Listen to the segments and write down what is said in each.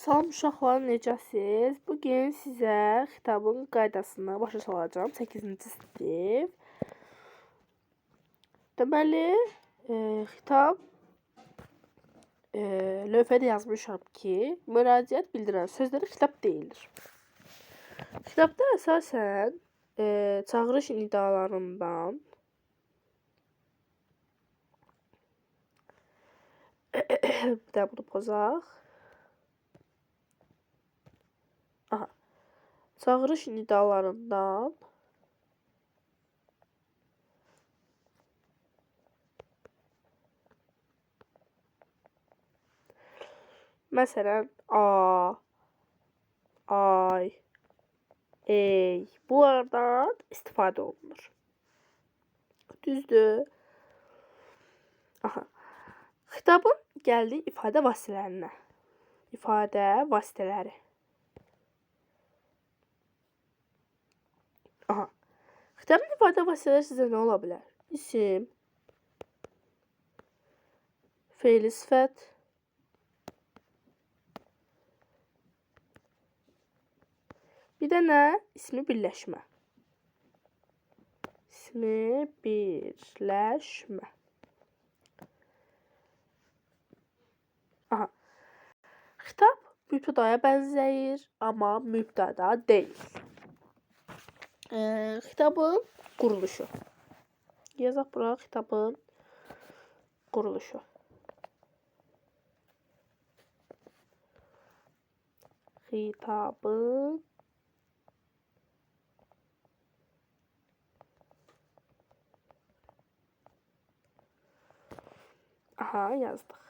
Salam uşaqlar, necəsiz? Bugün sizə xitabın qaydasını başa salacağam. 8-ci sinif. Deməli, xitab lövhədə yazmışam ki, müraciət bildirən sözlərə xitab deyilir. Xitabda əsasən çağırış nidalarından bir də bunu pozaq. Aha. Çağırış nidalarından məsələn A, ay, ey bunlardan istifadə olunur. Düzdür? Aha. Xitabın gəldiyi ifadə vasitələrinə. İfadə vasitələri. Aha. Xitabın ifadə vasitələri sizə nə ola bilər? İsim, fe'li sifət, bir də nə? İsmi birləşmə. İsmi birləşmə. Aha. Xitab mübtədaya bənzəyir, amma mübtəda deyil. Xitabın quruluşu. Yazaq bura xitabın quruluşu. Xitabın aha yazdıq.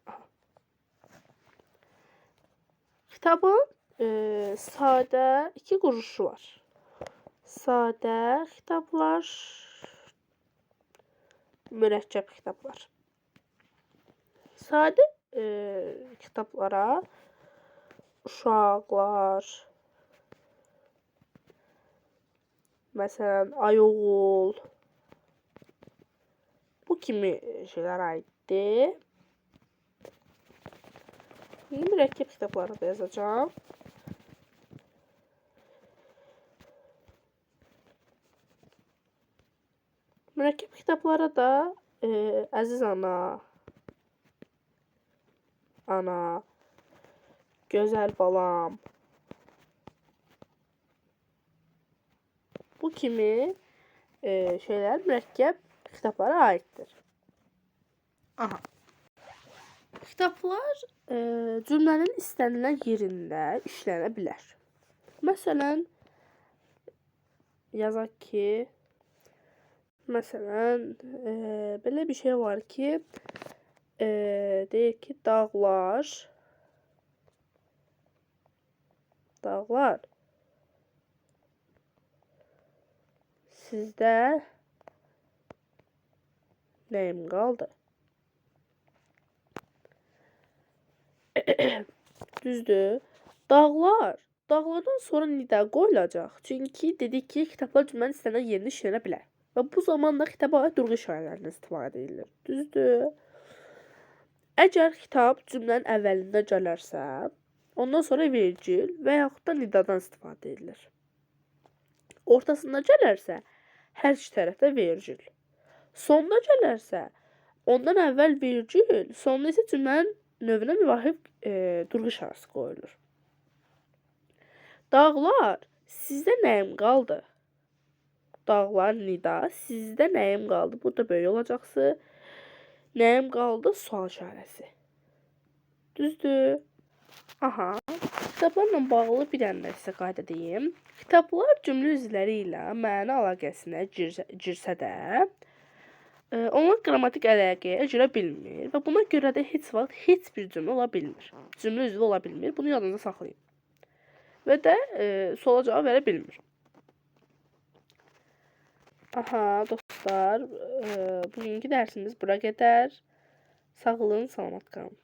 Aha. Xitabın sadə iki quruluşu var. Sadə xitablar, mürəkkəb xitablar. Sadə xitablara uşaqlar, məsələn, ay oğul, bu kimi şeylər aiddir. İndi mürəkkəb xitabları da yazacağam. Mürəkkəb xitablara da əziz ana, ana, gözəl balam, bu kimi şeylər mürəkkəb xitablara aiddir. Aha. Xitablar cümlənin istənilən yerində işlənə bilər. Məsələn, yazaq ki, məsələn, belə bir şey var ki, deyir ki, dağlar, dağlar sizdə nəyim qaldı? Düzdür? Dağlar. Dağlardan sonra nida qoyulacaq. Çünki dedik ki, xitablar cümlənin istənilən yerində işlənə bilər. Və bu zaman da xitaba aid durğu işarələrindən istifadə edilir. Düzdür? Əgər xitab cümlənin əvvəlində gələrsə, ondan sonra vergül və yaxud da nidadan istifadə edilir. Ortasında gələrsə, hər iki tərəfdə vergül. Sonda gələrsə, ondan əvvəl vergül, sonda isə cümlənin növünə müvafiq durğu işarəsi qoyulur. Dağlar, sizdə nəyim qaldı? Dağlar nida, sizdə nəyim qaldı? Burada böyük olacaqsı. Nəyim qaldı? Sual işarəsi. Düzdür? Aha. Xitablarla bağlı bir dənə də sizə qayda deyim. Xitablar cümlə üzvləri ilə məna əlaqəsinə girsə də, onlar qrammatik əlaqəyə girə bilmir və buna görə də heç vaxt heç bir cümlə ola bilmir. Cümlə üzvü ola bilmir. Bunu yadınızda saxlayın. Və də suala cavab verə bilmir. Aha dostlar, bugünkü dərsimiz bura qədər. Sağ olun, salamat qalın.